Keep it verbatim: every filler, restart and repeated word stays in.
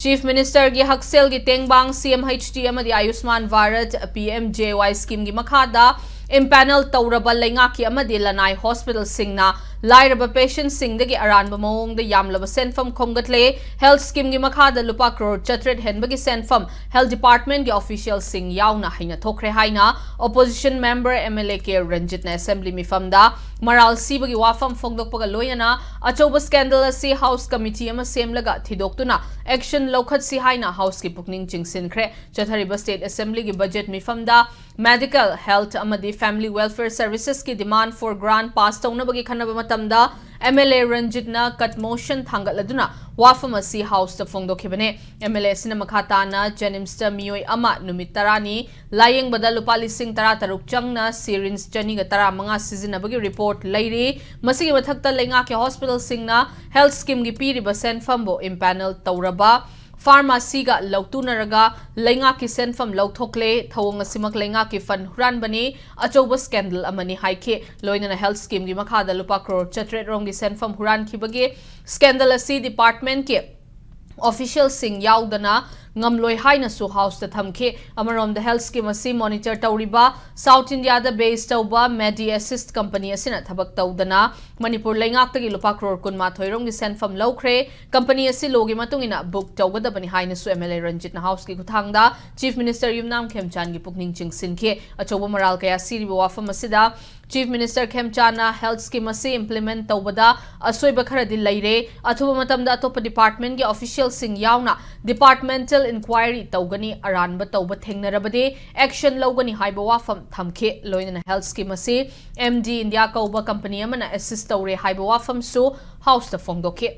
Chief Minister ꯒꯤ ꯍꯛꯁꯦꯜꯒꯤ ꯇꯦꯡꯕꯥꯡ C M H T ꯑꯃꯗꯤ Ayushman Bharat P M J Y scheme ꯒꯤ ꯃꯈꯥꯗ impanel ꯇꯧꯔꯕ ꯂꯩꯉꯥꯛꯀꯤ ꯑꯃꯗꯤ ꯂꯅꯥꯏ hospital ꯁꯤꯡꯅ ꯂꯥꯏꯔꯕ patient ꯁꯤꯡꯗꯒꯤ ꯑꯔꯥꯟꯕ ꯃꯑꯣꯡꯗ ꯌꯥꯝꯂꯕ ꯁꯦꯟꯐꯝ ꯈꯣꯝꯒꯠꯂꯦ꯫ Health scheme ꯒꯤ ꯃꯈꯥꯗ ꯂꯨꯄꯥ ꯀ꯭ꯔꯣꯔ ꯆꯥꯇ꯭ꯔꯦꯠ ꯍꯦꯟꯕꯒꯤ ꯁꯦꯟꯐꯝ health department ꯒꯤ official ꯁꯤꯡ ꯌꯥꯎꯅ ꯍꯩꯅ ꯊꯣꯛꯈ꯭ꯔꯦ ꯍꯥꯏꯅ opposition member M L A K Ranjit ꯅ assembly ꯃꯤꯐꯝꯗ ꯃꯔꯥꯜ ꯁꯤꯕꯒꯤ ꯋꯥꯐꯝ ꯐꯣꯡꯗꯣꯛꯄꯒ ꯂꯣꯏꯅꯅ ꯑꯆꯧꯕ scandal ꯑꯁꯤ house committee ꯑꯃ ꯁꯦꯝꯂꯒ ꯊꯤꯗꯣꯛꯇꯨꯅ action ꯂꯧꯈꯠꯁꯤ ꯍꯥꯏꯅ house ꯀꯤ ꯄꯨꯛꯅꯤꯡ ꯆꯤꯡꯁꯤꯟꯈ꯭ꯔꯦ꯫ ꯆꯠꯊꯔꯤꯕ state assembly ꯒꯤ budget ꯃꯤꯐꯝꯗ medical, health ꯑꯃꯗꯤ family welfare services ꯀꯤ demand for grant pass ꯇꯧꯅꯕꯒꯤ ꯈꯟꯅꯕ ꯃꯇꯝꯗ M L A Ranjit ꯅ cut motion ꯊꯥꯡꯒꯠꯂꯗꯨꯅ ꯋꯥꯐꯝ ꯑꯁꯤ house ꯇ ꯐꯣꯡꯗꯣꯛꯈꯤꯕꯅꯦ꯫ M L A ꯑꯁꯤꯅ ꯃꯈꯥ ꯇꯥꯅ JNIMS ꯇ ꯃꯤꯑꯣꯏ ꯑꯃ ꯅꯨꯃꯤꯠ ꯇꯔꯥꯅꯤ ꯂꯥꯌꯦꯡꯕꯗ ꯂꯨꯄꯥ ꯂꯤꯁꯤꯡ ꯇꯔꯥ ꯇꯔꯨꯛ ꯆꯪꯅ syringe ꯆꯅꯤꯒ ꯇꯔꯥ ꯃꯉꯥ ꯁꯤꯖꯤꯟꯅꯕꯒꯤ report ꯂꯩꯔꯤ꯫ ꯃꯁꯤꯒꯤ ꯃꯊꯛꯇ ꯂꯩꯉꯥꯛꯀꯤ hospital ꯁꯤꯡꯅ health scheme ꯒꯤ ꯄꯤꯔꯤꯕ ꯁꯦꯟꯐꯝꯕꯨ impanel ꯇꯧꯔꯕ pharmacy ꯒ ꯂꯧꯇꯨꯅꯔꯒ ꯂꯩꯉꯥꯛꯀꯤ ꯁꯦꯟꯐꯝ ꯂꯧꯊꯣꯛꯂꯦ꯫ ꯊꯧꯑꯣꯡ ꯑꯁꯤꯃꯛ ꯂꯩꯉꯥꯛꯀꯤ fund ꯍꯨꯔꯥꯟꯕꯅꯤ, ꯑꯆꯧꯕ scandal ꯑꯃꯅꯤ ꯍꯥꯏꯈꯤ꯫ ꯂꯣꯏꯅꯅ health scheme ꯒꯤ ꯃꯈꯥꯗ ꯂꯨꯄꯥ ꯀ꯭ꯔꯣꯔ ꯆꯥꯇ꯭ꯔꯦꯠ ꯔꯣꯝꯒꯤ ꯁꯦꯟꯐꯝ ꯍꯨꯔꯥꯟꯈꯤꯕꯒꯤ scandal ꯑꯁꯤ department ꯀꯤ official ꯁꯤꯡ ꯌꯥꯎꯗꯅ ꯉꯝꯂꯣꯏ ꯍꯥꯏꯅꯁꯨ house ꯇ ꯊꯝꯈꯤ꯫ ꯑꯃꯔꯣꯝꯗ health scheme ꯑꯁꯤ monitor ꯇꯧꯔꯤꯕ South India ꯗ base ꯇꯧꯕ Medi Assist company ꯑꯁꯤꯅ ꯊꯕꯛ ꯇꯧꯗꯅ ꯃꯅꯤꯄꯨꯔ ꯂꯩꯉꯥꯛꯇꯒꯤ ꯂꯨꯄꯥ ꯀ꯭ꯔꯣꯔ ꯀꯨꯟꯃꯥꯊꯣꯏ ꯔꯣꯝꯒꯤ ꯁꯦꯟꯐꯝ ꯂꯧꯈ꯭ꯔꯦ꯫ Company ꯑꯁꯤ law ꯒꯤ ꯃꯇꯨꯡ ꯏꯟꯅ book ꯇꯧꯒꯗꯕꯅꯤ ꯍꯥꯏꯅꯁꯨ M L A Ranjit ꯅ house ꯀꯤ ꯈꯨꯠꯊꯥꯡꯗ Chief Minister ꯌꯨꯝꯅꯥꯝ ꯈꯦꯝꯆꯥꯟꯒꯤ ꯄꯨꯛꯅꯤꯡ ꯆꯤꯡꯁꯤꯟꯈꯤ꯫ ꯑꯆꯧꯕ ꯃꯔꯥꯜ ꯀꯌꯥ ꯁꯤꯔꯤꯕ ꯋꯥꯐꯝ ꯑꯁꯤꯗ Chief Minister ꯈꯦꯝꯆꯥꯟꯅ health scheme ꯑꯁꯤ implement ꯇꯧꯕꯗ ꯑꯁꯣꯏꯕ ꯈꯔꯗꯤ ꯂꯩꯔꯦ, ꯑꯊꯨꯕ ꯃꯇꯝꯗ ꯑꯇꯣꯞꯄ department ꯀꯤ official ꯁꯤꯡ ꯌꯥꯎꯅ departmental inquiry ꯇꯧꯒꯅꯤ, ꯑꯔꯥꯟꯕ ꯇꯧꯕ ꯊꯦꯡꯅꯔꯕꯗꯤ action ꯂꯧꯒꯅꯤ ꯍꯥꯏꯕ ꯋꯥꯐꯝ ꯊꯝꯈꯤ꯫ ꯂꯣꯏꯅꯅ health scheme ꯑꯁꯤ M D India ꯀꯧꯕ company ꯑꯃꯅ assist ꯇꯧꯔꯦ ꯍꯥꯏꯕ ꯋꯥꯐꯝꯁꯨ house ꯇ ꯐꯣꯡꯗꯣꯛꯈꯤ꯫